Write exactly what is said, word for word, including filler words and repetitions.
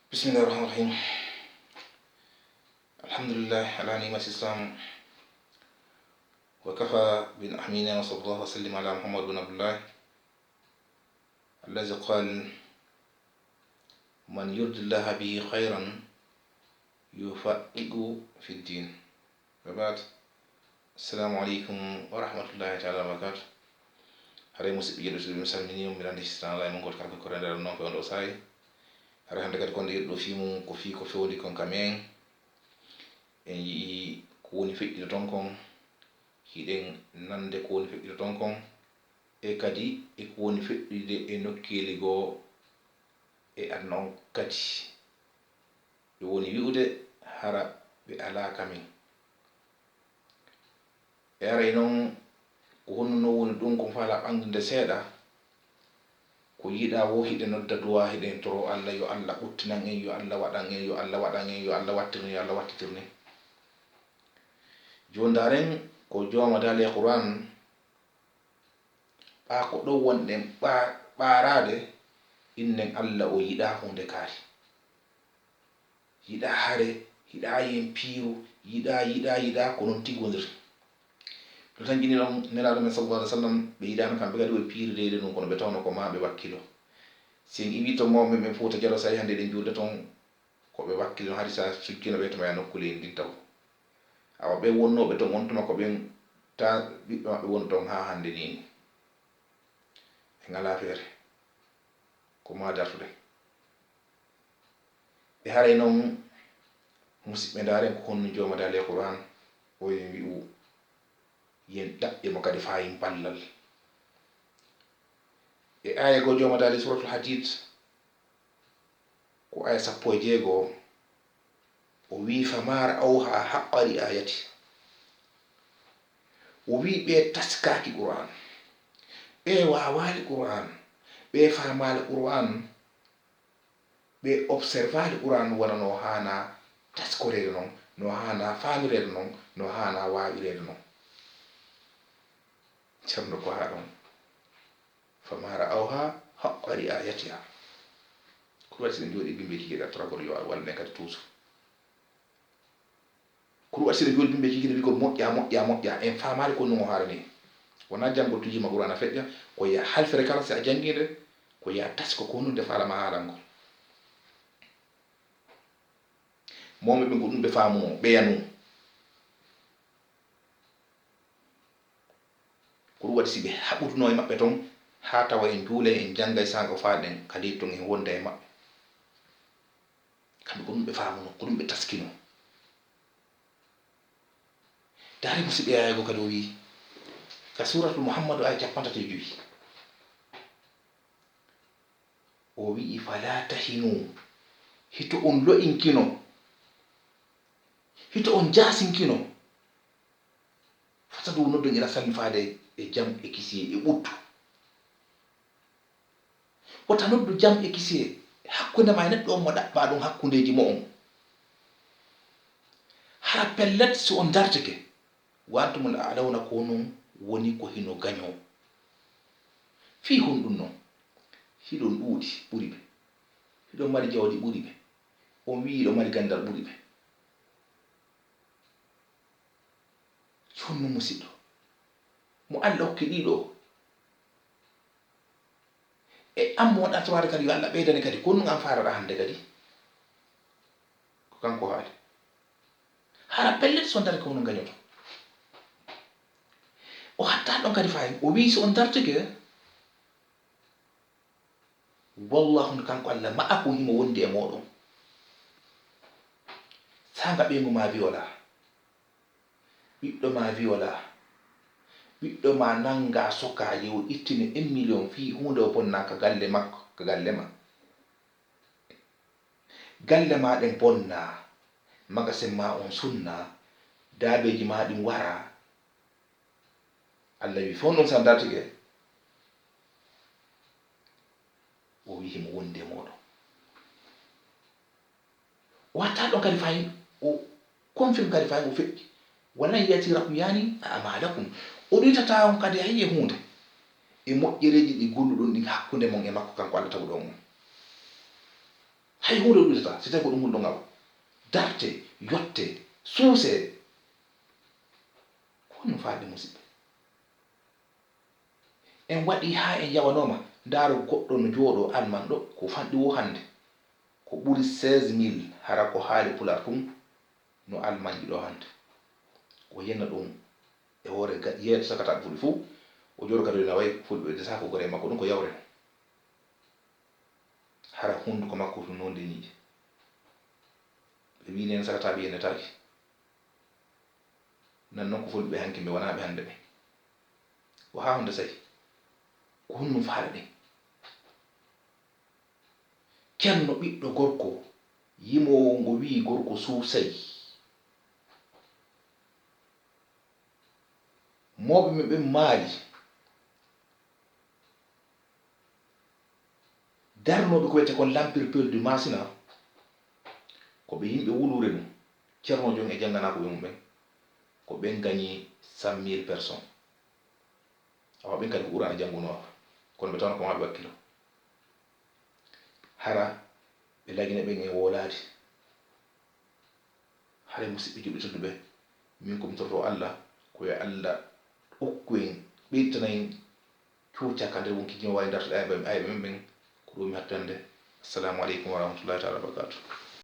بسم الله الرحمن الرحيم. الحمد لله على نعمة الإسلام، وكفى بالنعمة نعمة، وصلى الله وسلم على محمد بن عبد الله الذي قال: من يرد الله به خيرا يفقهه في الدين. Wa baad. Assalamu aleykum wa rahmatullahi taala wa barakatuh. Haray musidɓe yiɗuɓe, mi salmini on, mi randi sitana ala e mon goto kala ko korede ala non ko on ɗo saayi. Haray hande kadi konde yiɗuɗo fii mum ko fii ko fewndi kon ka men. En yi'i ko woni feƴƴito ton kon. Hiɗen nande ko woni feƴƴito ton kon. E kadi e ko woni feƴƴude e nokkeeli goo e aduna on kadi. Ɓe woni wi'ude hara ɓe alaa ka min. E haray non, ko honno non woni ɗum? Ko faalaa ɓannginde seeɗa, ko yiɗaa wo hiɗen nodda duwaa, hiɗen toroo Alla, yo Alla ɓuttinan en, yo Alla waɗan en, yo Alla waɗan en, yo Alla wattir en, yo Alla wattitir en. Jooni ndaaren ko jooma daali e Qur'aan, ɓaa ko ɗon wonɗen ɓaa-, ɓaaraade, innen Alla o yiɗaa huunde kaari. Yiɗaa hare, yiɗaa yen piiru, yiɗaa, yiɗaa, yiɗaa, ko non tigi woniri. Ɗum tan jini ɗon Nelaaɗo men sallallahu alaihi wasallam, ɓe yiɗaano kamɓe kadi o piiri leydi ndun, kono ɓe tawno ko maa ɓe wakkilo. Si en iwii to mawɓe men Fuuta Jaloo, so tawi hannde eɗen juulda ton, ko ɓe wakkilo, hari sa sujjino ɓe tuma e nokku leydi ndin taw. Awa ɓen wonnooɓe ton on tuma ko ɓen ta ɓiɓɓe maɓɓe woni ton haa hannde nii. Ɓe ngalaa feere. Ko maa dartude. E haray non, musidɓe, ndaaren ko honno jooma daali e Qur'aan, o en wi'u, yen ɗaɓɓe mo kadi faayin ballal. E aaya goo jooma daali Suuratul Hadiid, ko aaya sappo e jeego, o wi'i: "Famaa ra'awhaa haqqa ri'aayatihaa." O wi'i ɓe taskaaki Qur'aan, ɓe waawaali Qur'aan, ɓe faamaali Qur'aan, ɓe observaali Qur'aan wona no haanaa taskoreede non, no haanaa faamireede non, no haanaa waawireede non. Ceerno ko haa ɗon. "Famaa ra'awhaa haqqa ri'aayatihaa." Ko ɗum waɗi si ɓe njooɗii bimbe kikiiɗe, toragol yo wallu en kadi toujours. Ko ɗum waɗi si ɓe njooɗii bimbe kikiiɗe, wigol moƴƴaa, moƴƴaa, moƴƴaa. En faamaali ko ɗum o haalani. Wonaa janngol tujima Qur'aana feƴƴa, ko yaa halfere kala si a janngii nde, ko yaa tasko ko honɗum nde faalaa ma haalan ko. Mawɓe ɓen ko ɗum ɓe faamuno, ɓe yanu. Ko ɗum waɗi si ɓe haɓuduno e maɓɓe ton, haa tawa en juulay, en janngay saanga o faaɗen ka leydi ton, en wonda e maɓɓe. Kamɓe ko ɗum ɓe faamuno, ko ɗum ɓe taskino. Ndaare musidɓe, aaya goo kadi o wi'i, ka Suuratul Muhammadu, aaya cappanɗe tati e jowi. O wi'i: "Falaa tahinuu." Hito on lo'inkino. Hito on jaasinkino. Fata dow noddon ina salmi faade e jam e kisiyee e ɓuttu. Wota noddu jam e kisiyee hakkunde ma e neɗɗo on mo ɗaɓɓaa ɗon hakkundeeji mo'on. Hara pellet, si on dartike, "Wa antumul a'lawna", ko non woni ko hino gañoo. Fii honɗun non? Hiɗon ɗuuɗi ɓuri ɓe. Hiɗon mari jawdi ɓuri ɓe. On wi'i hiɗon mari ganndal ɓuri ɓe. Honno musiɗɗo mo Alla okki ɗiɗo? E an mo waɗa tawaade kadi, yo Alla ɓeydane kadi, ko honɗun an faalaɗaa hannde kadi? Ko kanko haali. Hara pellet, si on dartike ko honɗun gañoto. O hattaa ɗon kadi faayi. O wi'i si on dartike, "Wallaahu, kanko Alla, ma'akum, himo wondi e mooɗon." Saanga ɓeyngu maa violaa. Ɓiɗɗo maa violaa. Ɓiɗɗo maa nanngaa, sokaa, yo ittine un million fii huunde o bonnaa ka galle makko, ka galle maa. Galle maa ɗen bonnaa, magasin maa on sunnaa, daabeeji maa ɗin waraa. Alla wi'i, fewndo on si a dartike, o wi'i himo wondi e mooɗon. O hattaa ɗon kadi fahin, o confirme kadi fahin o feƴƴi. "Wa lan yatirakum, yaani, a'maalakum." O ɗuytataa on kadi hay e huunde e moƴƴereeji ɗi golluɗon ɗin hakkunde mon e makko, kanko Alla taguɗo on. Hay huunde ɗuɗata si tawi ko ɗum hulɗo ngawa. Darte, yotte, suuse. Ko honno faalɗe, musidɓe? En waɗi haa en yawanooma, ndaaro goɗɗo no jooɗoo Alman ɗo, ko fanɗi woo hannde. Ko ɓuri seize mille, hara ko haali Pulaar tun no Almanji ɗo hannde. O yenna ɗum e hoore ga-, yeeso sakata fulɓe fof, o jooɗo kadi o naway fulɓe, de saka ko gore makko ɗum ko yawre. Hara hunnduko makko tun no nde ñiiƴe. Ɓe wii nen sakataaɓe yennetaake. Nan non ko fulɓe hanki ɓe wonaa ɓe hannde ɓe. Ko haa honde sahi? Ko honno faala ɗen? Ceerno ɓiɗɗo gorko yimoowo ngo wii gorko suusay. Mawɓe men ɓen maali. Darnooɓe ko wiyetee kon L'Empire Perdu Masina, ko ɓe yimɓe wuluure ɗum. Ceernoojo on e jannganaaɓe mum ɓen, ko ɓen gañi cent mille personnes. Awa ɓen kadi ko Qur'aana janngunoo, kono ɓe tawno ko mawɓe wakkilo. Hara ɓe lagina ɓen e woolaade. Haray, musidɓe julɓe tedduɓe, min ko mi torotoo Allah, ko yo Allah okku en, ɓeytana en cuuca ka nder wonki jima, waawi dartude ayɓe, ayɓe men ɓen. Ko ɗum mi hattande. Assalamu aleykum wa rahmatullahi taala wa barakatuh.